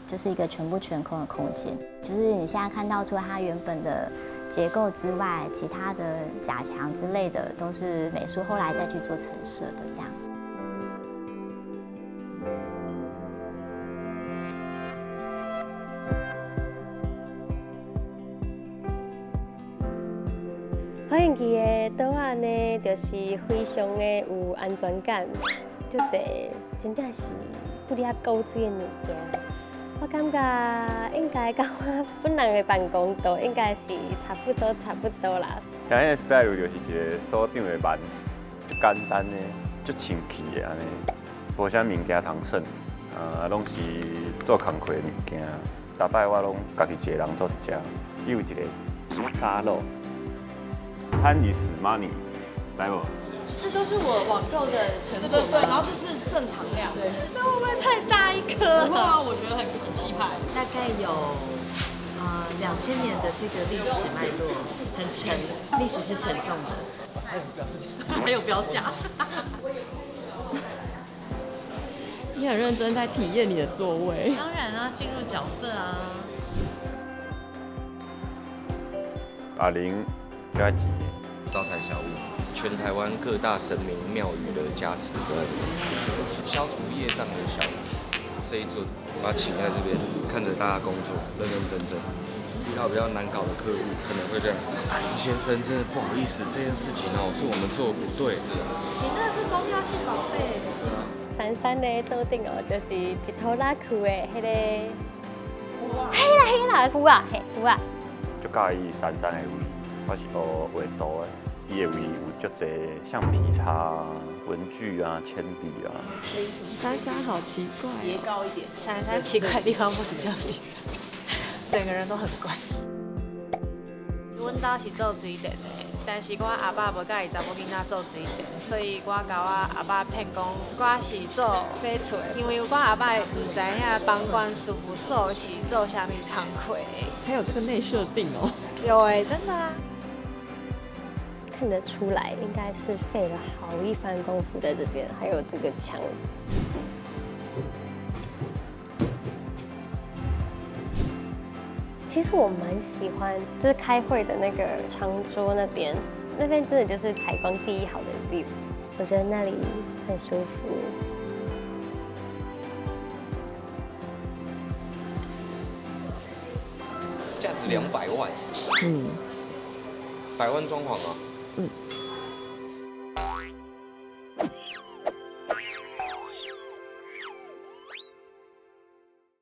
就是一个全部全空的空间。就是你现在看到除了它原本的结构之外，其他的假墙之类的都是美术后来再去做陈设的这样。发现去的桌仔呢，就是非常的有安全感，足济真正是不离仔古锥的物件。我感觉应该佮我本人的办公桌应该是差不多差不多啦。听彼个 style 就是一个所长的万，足简单的，足清气的按呢，无啥物件通耍，啊，拢是做工课的物件。逐摆我拢家己一个人坐伫遮，伊有一个沙漏。Time is money，来无？這都是我網購的成果。對對對，然後這是正常量。對，這會不會太大一顆啊？我覺得很氣派。大概有2000年的這個歷史脈絡，很沉，歷史是沉重的。還有標價，還有標價。你很認真在體驗你的座位。當然啊，進入角色啊。阿玲最愛錢。招財小物，全台灣各大神明廟宇的加持都在這邊，消除業障的小物，這一尊，把它請在這邊，看着大家工作，認認真真。遇到比較難搞的客戶，可能會這樣，阿林先生，真的不好意思，這件事情哦，是我們做的不對。你真的是公廟是寶貝。珊珊的桌頂哦，就是一拖拉庫的彼個，嘿啦嘿啦，有啊嘿有啊。足佮意珊珊的位，我是學畫圖的，伊的位有足濟橡皮擦啊、文具啊、鉛筆啊。珊珊好奇怪，疊高一點。珊珊奇怪的地方不止橡皮擦，整個人都很怪。阮兜是做水電的，但是我阿爸無佮意查某囡仔做水電，所以我共我阿爸騙講我是做翡翠，因為我阿爸毋知影房管事務所是做啥物工課的。還有這個內設定哦。有哎，真的啊。看得出來，應該是費了好一番功夫在這邊，還有這個牆。其實我蠻喜歡，就是開會的那個長桌那邊，那邊真的就是採光第一好的 view，我覺得那裡很舒服。價值200萬，百萬裝潢啊，